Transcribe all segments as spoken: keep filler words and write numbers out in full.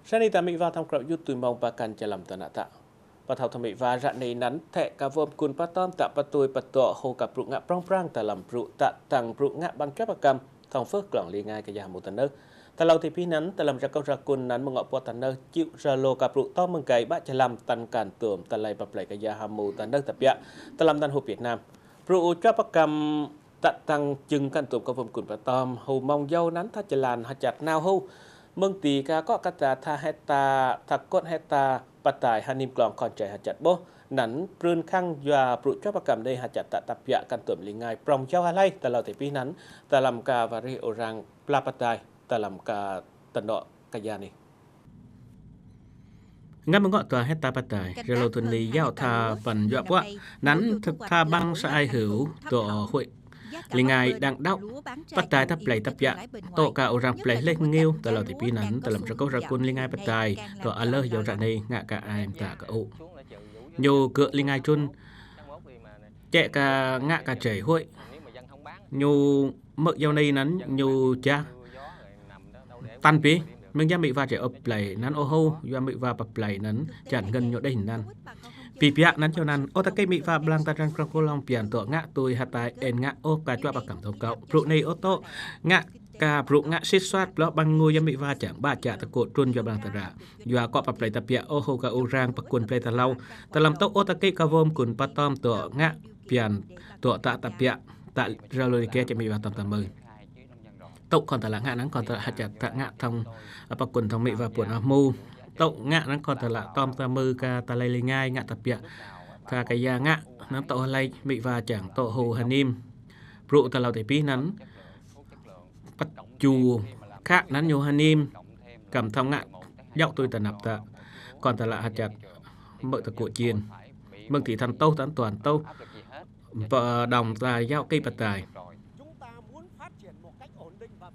Sa ni ta mih va thong krau yut tui mong ba kan jalam ta na ta. Ba thau thong mih va rah ni nan thek ka vom kun pa tom ta pa tui pa to ho ka bruk ngah prong prang ta lam bruk ta tang bruk ngah bang chua pa kam thong phước klong li ngai ka ya mu ta nơ. Ta lau ti pi nan ta lam ra kau ra kun nan mong po ta nơ chiu ra lo ka bruk to mong kai ba jalam tan kan tum ta lai pa plai ka ya mu ta nơ ta pia ta lam tan ho Việt Nam. Bruk u chua pa kam ta tang jưng kan tum ka vom kun pa tom ho mong yau nan ta jalan ha chat nau ho. Mong ti ka ko ka ta tha heta tha kot heta pa tai ha nim klong kon chai ha chat bo. Nan prun khang yua bruk chua pa kam dei ha chat ta ta pia kan tum li ngai prong yau ha lai ta lau ti pi nan ta lam ka va ri orang pla pa tai ta lam ka ta no ka ya ni. Ngam ngọ tua heta pa tai, relo tun ni yau tha pan yua pua. Nan tha bang sa ai hữu tua hui. Li ngai đang đau. Pa tai ta play ta pia. To ka orang play leh ngiu ta lau ti pi nan ta lam sa ko ra kun li ngai pa tai. To a lơ yau ra ni ngah ka ai ta ka u. Nyu gơ li ngai chun. Chẹ ka ngah ka chảy hui. Nyu mơ yau ni nan nyu cha. Tan pi, mong ya mih va chai op play nan ô hô, yua mih va pa play nan chan ngân nyu dei nan. Pi pia nan yau nan, ô ta kei mih va blang ta rang krong ko long pian to ngah tui ha tai en ngah ô ka chua pa kam thong kau. Bruk ni ô to ngah ka bruk ngah sit suat blo bang ngu ya mih va chang ba cha ta ko trun yua blang ta ra. Yua ko pa play ta pia ô hô ka u rang pa kun play ta lau. Ta lam to ô ta kei ka vom kun pa tom to ngah pian to ta ta pia ta ra lo li ke cha mih va tom ta mơ. Tau kon ta la ngah nang kon ta la ha chat ta ngah thong apa kun thong mih va puan ah mu. Tau ngah nang kon ta la tom ta mơ ka ta lai li ngai ngah ta pia. Tha ka ya ngah nang tau lai mih va chang tau ho ha nim. Bruk ta lau ti pi nan. Pat chu khah nan nyu ha nim. Kam thong ngah yau tui ta nap ta. Kon ta la ha chat mơ ta ko chien. Mong ti than tau than tuan tau. Ba dong ta yau ki pa tai.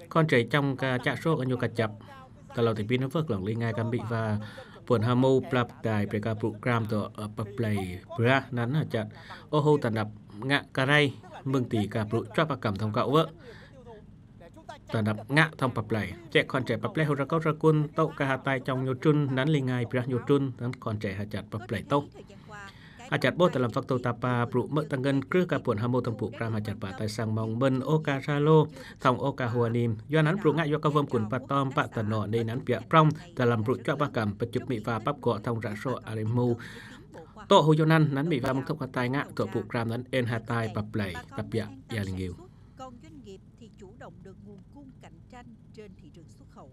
Kon chai trong ka cha so ka nyu ka chap. Ta lau ti pi nan phước klong li ngai ka mih va puan ha mu pla pa tai pre ka program to pa play bra nan ha chat. Ô hô ta nap ngah ka rai mong ti ka bruk chua pa kam thong kau vơ. Ta nap ngah thong pa play. Chẹ kon chai pa play ho ra kau ra kun tau ka ha tai trong nyu trun nan li ngai bra nyu trun nan kon chai ha chat pa play tau. Ha chat bo ta lam phak tau ta pa bruk mơ ta ngân krư ka puan ha mu thong program ha chat pa tai sang mong mơn ô ka sa lo thong ô ka hua nim. Yua nan bruk ngah yua ka vom kun pa tom pa ta no ni nan pia prong ta lam bruk chua pa kam pa chup mih va pap ko thong ra so a ri mu. To ho yau nan nan mih va mong thong ka tai ngah to program nan en ha tai pa play ta pia ya li ngiu. Con doanh nghiệp thì chủ động được nguồn cung cạnh tranh trên thị trường xuất khẩu.